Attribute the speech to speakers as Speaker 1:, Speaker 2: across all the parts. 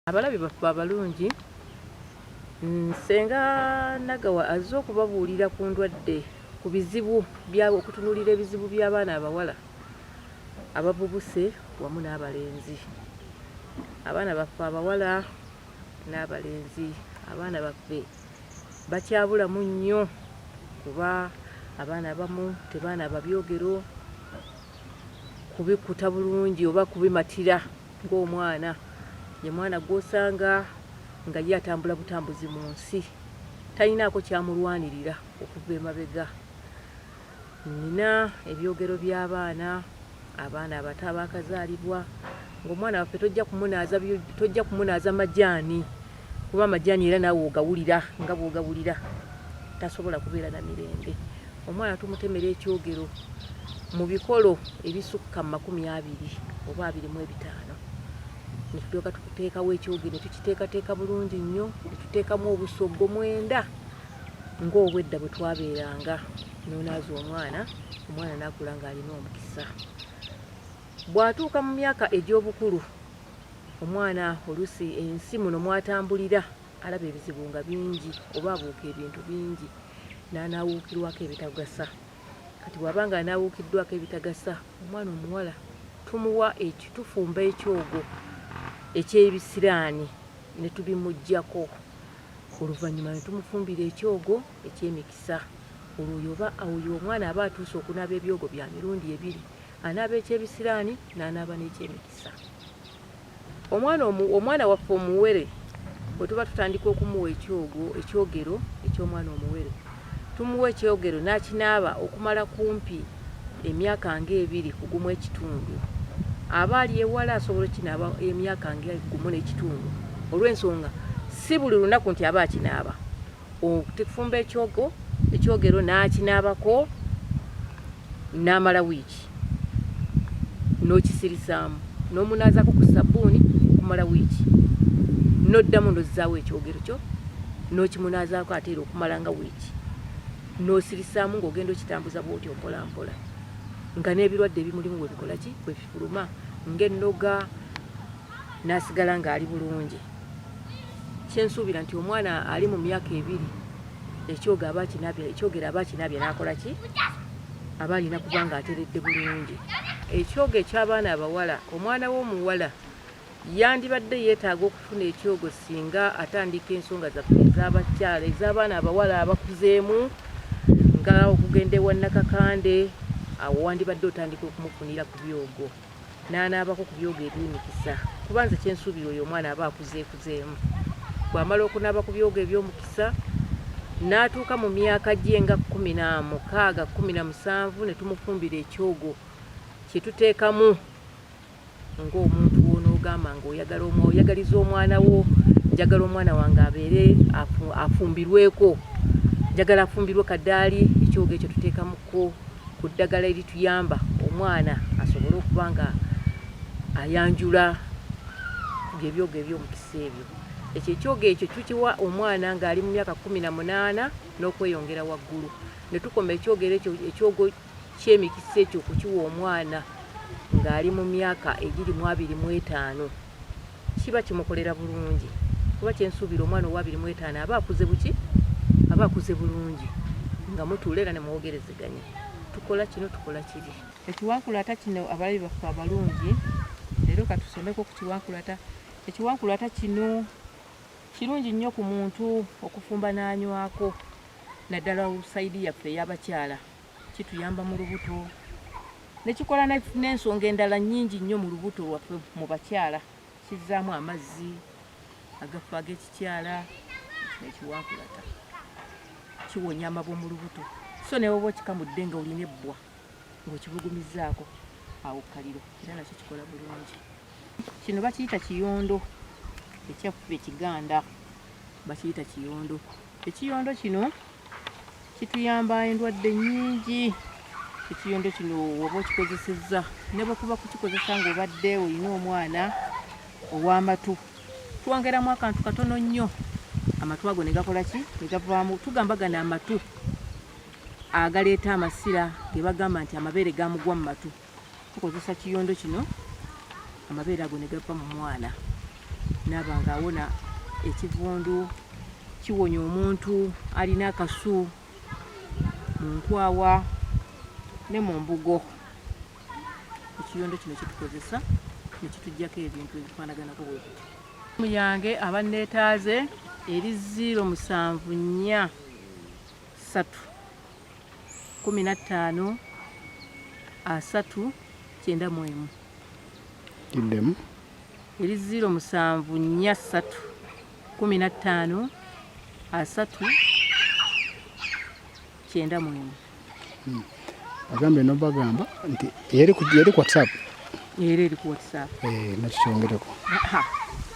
Speaker 1: Abalabi baffe abalungi, Ssenga Nagawa azze okubabuulira ku ndwadde, ku bizibu bya okutunuulira ebizibu by'abaana abawala abavubuse wamu n'abalenzi. Abaana baffe abawala n'abalenzi, abaana baffe bakyabulamu nnyo kuba abaana abamu tebanaaba byogero kubikuta bulungi oba kubimatira. Ng'omwana, ye mwana gw'osanga nga ye atambula butambuzi mu nsi, talinaako kyamulwanirira okuva emabega. Nnina ebyogero by'abaana, abaana abato abaakazaalibwa, ng'omwana waffe tojja kumunaaza tojja kumunaaza majaani kuba amajaani era naawe ogawulira nga bw'ogawulira, tasobola kubeera na mirembe. Omwana tumutemera ekyogero mu bikolo ebisukka mu 20 oba 25 ne tulyoka tuteekawo ekyogero ne tukiteekateeka bulungi nnyo ne tuteekamu obusoggo mwenda ng'obwedda bwe twabeeranga n'onaaza omwana, omwana n'akula ng'alina omukisa. Bw'atuuka mu myaka egy'obukulu omwana oluusi ensi muno mw'atambulira alaba ebizibu nga bingi oba abuuka ebintu bingi n'anaawuukirwako ebitagasa. Kati bw'aba nga anaawuukiddwako ebitagasa, omwana omuwala tumuwa eki tufumba ekyogo eky'ebisiraani ne tubimuggyako oluvannyuma ne tumufumbira ekyogo eky'emikisa. Olwo oyo oba oyo omwana aba atuuse okunaaba ebyogo bya mirundi ebiri, anaaba eky'ebisiraani n'anaaba n'eky'emikisa. Omwana omu, omwana waffe omuwere bwe tuba tutandika okumuwa ekyogo, ekyogero eky'omwana omuwere, tumuwa ekyogero n'akinaaba okumala kumpi emyaka ng'ebiri ku gumu ekitundu. Aba ali ewala asobola okukinaaba emyaka nga gumu n'ekitundu olw'ensonga si buli lunaku nti aba akinaaba. Okufumba ekyogo ekyogero n'akinaabako n'amala wiiki n'okisirisaamu n'omunaazaako ku sabbuuni okumala wiiki n'oddamu n'ozzaawo ekyogero kyo n'okimunaazaako ate era okumala nga wiiki n'osirisaamu ng'ogenda okitambuza bw'otyo mpola mpola nga n'ebirwadde ebimulimu bwe bikola ki bwe bifuluma ng'ennoga n'asigala ng'ali bulungi. Kye nsuubira nti omwana ali mu myaka ebiri ekyogo aba akinabye ekyogero aba akinabye n'akola ki aba alina kuba ng'ateredde bulungi. Ekyogo eky'abaana abawala omwana w'omuwala yandibadde yeetaaga okufuna ekyogo singa atandika ensonga zaffe ez'abakyala ez'abaana abawala abakuzeemu nga okugenda ewa Nakakande awo wandibadde otandika okumufunira ku byogo. n'anaabako ku byogo eby'emikisa kuba nze kye nsuubira oyo omwana aba akuzeekuzeemu bw'amala okunaaba ku byogo eby'omukisa n'atuuka mu myaka gye nga 16, 17 ne tumufumbira ekyogo kye tuteekamu ng'omuntu w'onoogamba ng'oyagala oyagaliza omwana wo njagala omwana wange abeere afumbirweko njagala afumbirwe kadaali ekyogo ekyo tuteekamuko ku ddagala erituyamba omwana asobole okuba nga ayanjula byebyogo ebyomukisa ebyo. Ekyo ekyogo ekyo tukiwa omwana ng'ali mu myaka 18 n'okweyongera waggulu ne tukoma ekyogero ekyo ekyogo ky'emikisa ekyo okukiwa omwana ng'ali mu myaka egiri mu 25. Kiba kimukolera bulungi kuba kyensuubira omwana owa 25 aba akuze buki aba akuze bulungi nga mutuula era ne mwogerezeganya tukola kino tukola kiri. Ekiwankulata kino abalabi baffe abalungi leero katusomeko ku kiwankulata. Ekiwankulata kino kirungi nnyo ku muntu okufumba n'anywako naddala sayidi yaffe ey'abakyala kituyamba mu lubuto ne kikola n'ensonga endala nnyingi nnyo mu lubuto lwaffe mu bakyala. Kizzaamu amazzi agafa ag'ekikyala kino ekiwankulata kiwonya amabwa mu lubuto so ne bw'oba okikamudde nga olina ebbwa ng'okibugumizzaako awo kkaliro era nakyo kikola bulungi. Kino bakiyita kiyondo ekyaffe ekiganda bakiyita kiyondo. Ekiyondo kino kituyamba endwadde nnyingi. Ekiyondo kino woba okikozesezza ne bwe kuba kukikozesa ng'obadde olina omwana ow'amatu, twongeramu akantu katono nnyo amatu ago ne gakola ki? Ne gavaamu. Tugamba gano amatu agaleeta amasira ge bagamba nti amabeere gamugwa mu matu. Tukozesa kiyondo kino amabeere ago ne gava mu mwana. Naaba ng'awona ekivundu, kiwonya omuntu alina akasu mu nkwawa ne mu mbugo. Ekiyondo kino kyetukozesa ne kituggyako ebintu ebifaanaganako bwe bityo. Mu yange abanneetaaze eri 0 7 3 15 30 91.
Speaker 2: Giddemu.
Speaker 1: Eri 0 7 4 15 30 91.
Speaker 2: Agambye nobagamba nti yeri ku WhatsApp.
Speaker 1: Era eri ku WhatsApp.
Speaker 2: Eh, nakikyongereko.
Speaker 1: Aha,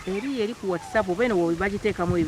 Speaker 1: eri ku WhatsApp oba eno bagiteekamu.